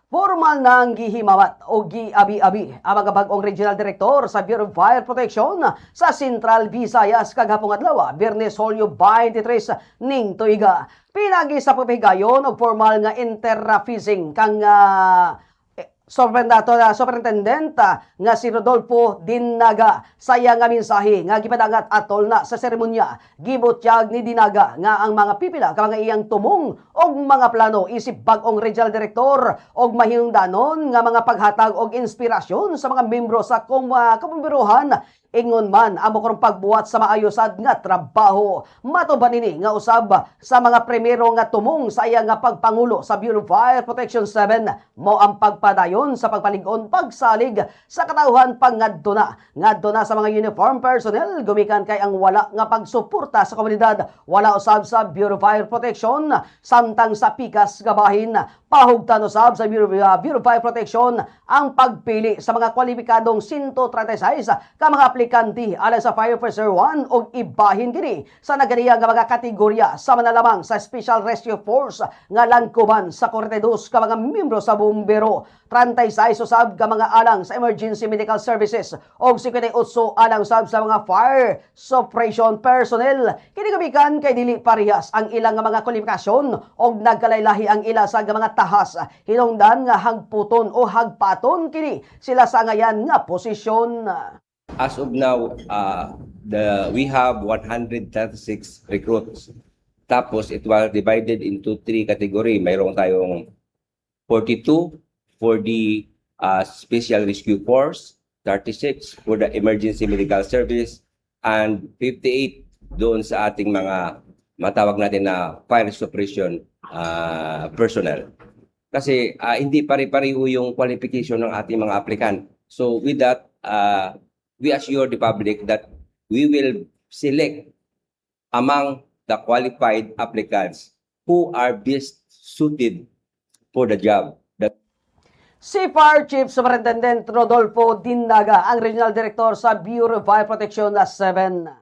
Formal nang gihimamat o giabi-abi ang mga bag-ong Regional Director sa Bureau of Fire Protection sa Central Visayas kagahapong adlaw, Biyernes, Hulyo 23 ning tuiga. Pinagi sa pagpahigayon og formal nga interfacing kang Superintendent nga si Rodolfo Dinaga. Sa iya nga mensahe nga gipadangat atol na sa seremonya, gibutyag ni Dinaga nga ang mga pipila ka mga iyang tumong og mga plano isip bag-ong Regional Director og mahinungdanon nga mga paghatag og inspirasyon sa mga membro sa kabomberohan, ingon man ang karong pagbuhat sa maayo sad nga trabaho. Matuban nini nga usab sa mga primero nga tumong sa iya nga pagpangulo sa Bureau of Fire Protection 7 mo ang pagpadayon sa pagpalig-on pagsalig sa katawhan pangadto na ngadto na sa mga uniform personnel, gumikan kay ang wala nga pagsuporta sa komunidad, wala usab sa Bureau of Fire Protection. Samtang sa pikas nga bahin, pahugtan usab sa Bureau of Fire Protection ang pagpili sa mga kwalipikadong 136 ka mga aplikante alang sa Fire Officer 1 og ibahin kini sa naganiya nga mga kategorya, sama na lamang sa Special Rescue Force nga langkoban sa 42 ka mga miyembro sa bumbero, 36 usab ka mga alang sa Emergency Medical Services og 58 alang usab sa mga fire suppression personnel. Kini gumikan kay dili parehas ang ilang nga mga kwalifikasyon og nagkalaylahi ang ila sa mga tahas, hinungdan nga hagputon o hagpaton kini sila sa ngayan nga posisyon. As of now, we have 136 recruits. Tapos it was divided into three category. Mayroon tayong 42 for the Special Rescue Force, 36 for the Emergency Medical Service, and 58 doon sa ating mga matawag natin na fire suppression personnel. Kasi hindi pare-pareho yung qualification ng ating mga applicant. So with that, we assure the public that we will select among the qualified applicants who are best suited for the job. That Si Fire Chief Superintendent Rodolfo Dinaga, ang Regional Director sa Bureau of Fire Protection 7.